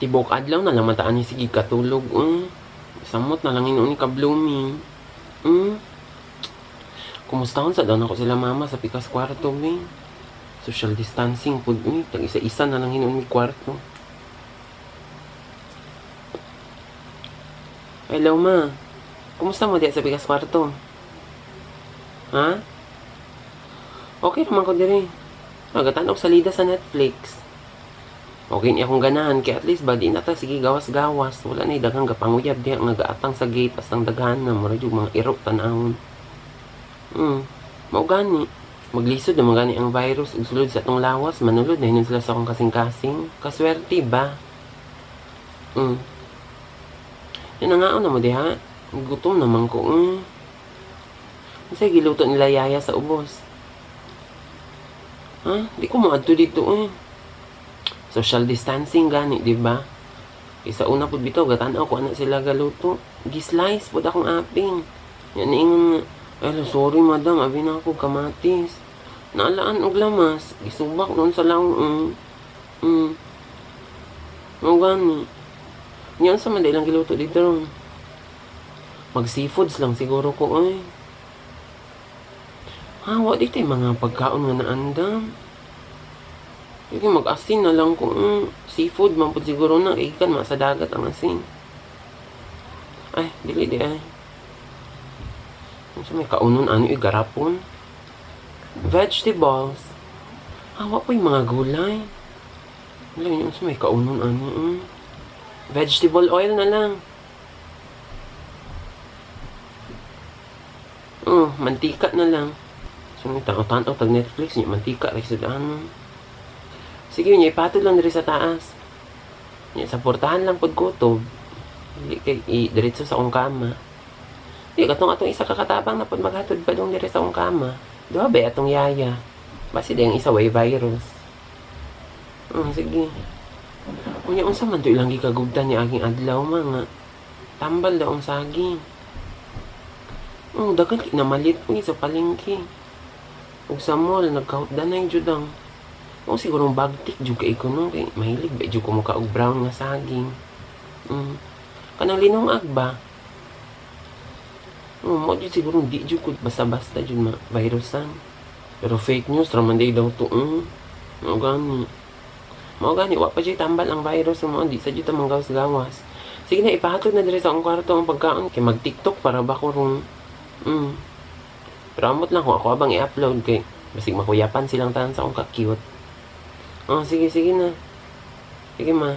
Tibok adlaw na lang mataan ni sige katulog. Samot na lang hinuon ni ka-blooming. Kumustahon sa daw nako sila mama sa pikas kwarto, mi. Social distancing pud mi. Tag isa-isa na lang hinuon mi kwarto. Hello, ma. Kumusta mo diya sa pikas kwarto? Ha? Okay naman ko diri. Magatan-og salida sa Netflix. Okay ni akong ganahan kay at least ba di na ta sige gawas-gawas. Wala na daghang gapanguyab diha nga gaatang sa gate astang daghan na mura jud mga irok tan-awon. Mao gani. Maglisod na gani ang virus ug sulod sa atong lawas, manulod na hinon sila sa akong kasing-kasing. Kaswerte ba? Yan na nga na mo diha. Gutom naman ko. Unsay giluto nila yaya sa ubos? Ha? Di ko moadto dito eh. Social distancing gani, di ba? Isa una pud bitaw gatan-aw ko ana sila galuto. Gi-slice pud akong aping. Yan niingon nga, "Ay, sorry madam, abi na ako kamatis." Naalaan og lamas, gisubak noon sa laong. Mao gani. Nya unsa man ilang giluto dito ron? Mag seafoods lang siguro ko ay. Ha, wa di tay mga pagkaon nga naandam. Sige, mag-asin na lang ko. Seafood man pud siguro na. Ikan ma sa dagat ang asin. Ay, dili di ay. Unsa may kaunon ano garapon? Vegetables. Ah, wa po'y mga gulay. Wala yun, unsa may kaunon ano. Vegetable oil na lang. Oh, mantika na lang. So, may tao-tanaw tag Netflix niya, mantika rin sa daan. Sige, niya, ipatod lang diri sa taas. Niya, sa portahan lang pod kutob. Dili kay i-diretso sa akong kama. Di, katong atong isa kakatabang na pod maghatod pa dong diri sa akong kama. Duha ba atong yaya? Basi di ang isa way virus. Sige. Unya, unsa man to ilang gikagubtan ni aging adlaw mga tambal daw ang saging. Oh, daghan kay namalit uy sa palengke. Ug sa mall nagkahutdanay jud ang. Oh, siguro bagtik jud kay ko no kay mahilig ba jud ko muka og brown nga saging. Kanang linungag ba? Oh, mo jud siguro di jud ko basta-basta jud ma virusan. Pero fake news ra man day daw to. Mao gani. Mao gani wa pa jud tambal ang virus mo di sa jud ta manggawas-gawas. Sige na, ipahatod na diri sa akong kwarto ang pagkaon kay mag-TikTok para ba ko ron. Pero amot lang kung ako abang i-upload kay basig makuyapan silang tanan sa akong ka-cute. Oh, sige, sige na. Sige ma.